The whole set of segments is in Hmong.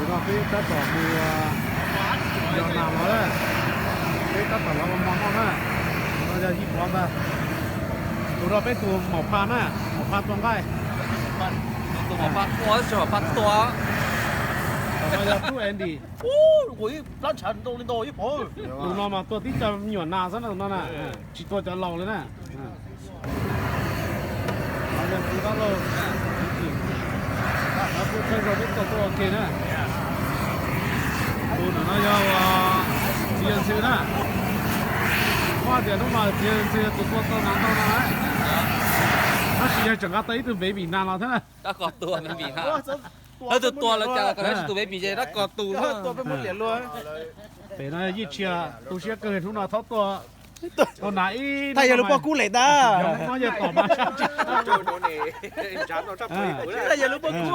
Tus no peb tab tom mus yos nas los na, peb tab tom los ua mov noj na. Tus no yog Yij Pov ntag. Tus no peb tus maum pha na, maum pha tua nqaij. Tus maum pha tua, tus maum pha tua. Tus no yog tub Andy. Tus no mas tua tib co me nyuam nas xwb na tus no na, tsis tua cov laus li na. Yog tus dab laug, kuj thawj zaug peb tua tuaj ua ke na. Tus ntawm no yog txiv yawg ntxhw na. Muab tias hnub no txiv yawg ntxhw yog tus tua tau nas ntau no na. Tab sis yog tseem nqa tau ib tug baby nas los thiab na. Dab kos tus baby nas, lawv tus tua lawv cas los tsis tus baby ces dab kos tus. Pem no Yij Tshia tu siab kawg hnub no thaub tuaj tau nas ib, thaj yog lub pob kub lem ntag. Yog tom mas sab tsis sab. Thaj yog lub pob kub.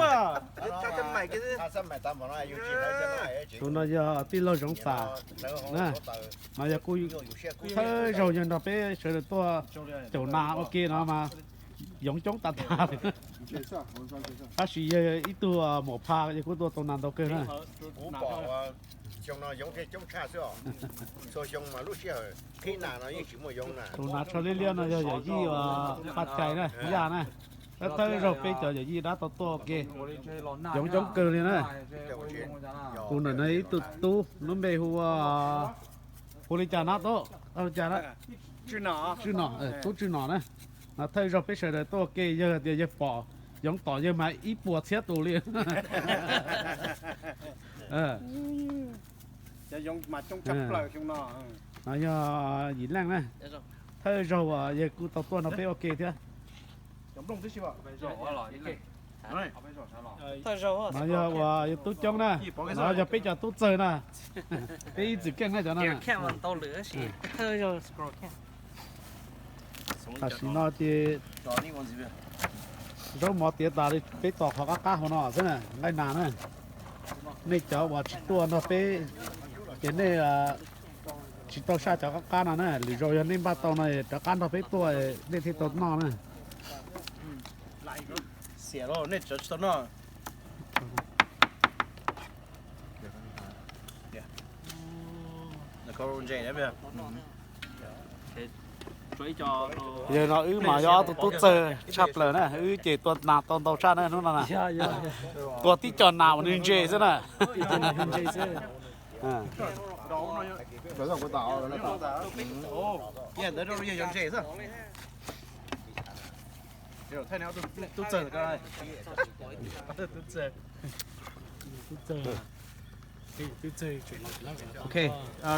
Tus no yog tij laug Zoov Xas na, mas yog kuj thawj zaug yog nrog peb sawv daws tuaj caum nas ua ke no mas yoov coob tas tas li. Tab sis yog ib tug maum pha yog kuj tua tau nas ntau kawg na. Tus nas tsho liab liab no yog yawm yij Paj Cai na, Yaj na. Thawj zaug peb cov yawm yij dab tau tuaj ua ke, yoov coob kawg li na. Tus ntawm no ib tug tub lub npe hu ua, hu li cas na tub? Hu li cas na? Tswj Nom, tub Tswj Nom na. Thawj zaug peb sawv daws tuaj ua ke yawg tias yawg pom yoov tom yawg mas ib puas txhiab tus li. No yog Yim Leej na, thawj zaug uas yawg kuj tau tuaj nrog peb ua ke thiab. No yog uas yawg Tub Coob na, no yog peb cov tub txawg na, peb ib txwm keej na cov no. Tam sim no ces zaub mov tiav tas li, peb tos qhov qab qab hauv no xwb na, nqaij nas na. Nej cov uas tsis tuaj nrog peb ces nej tsis tau saj cov qab qab no na, lwm zaus yog nej npaj tau no rov qab nrog peb tuaj nej thiaj tau noj na. Yawg no wb mas yog ob tug tub txawg tshaj plaws na, wb ces tua nas tau ntau tshaj na hnub no na. Tua tib co nas uas nws ntse xwb na. Ok,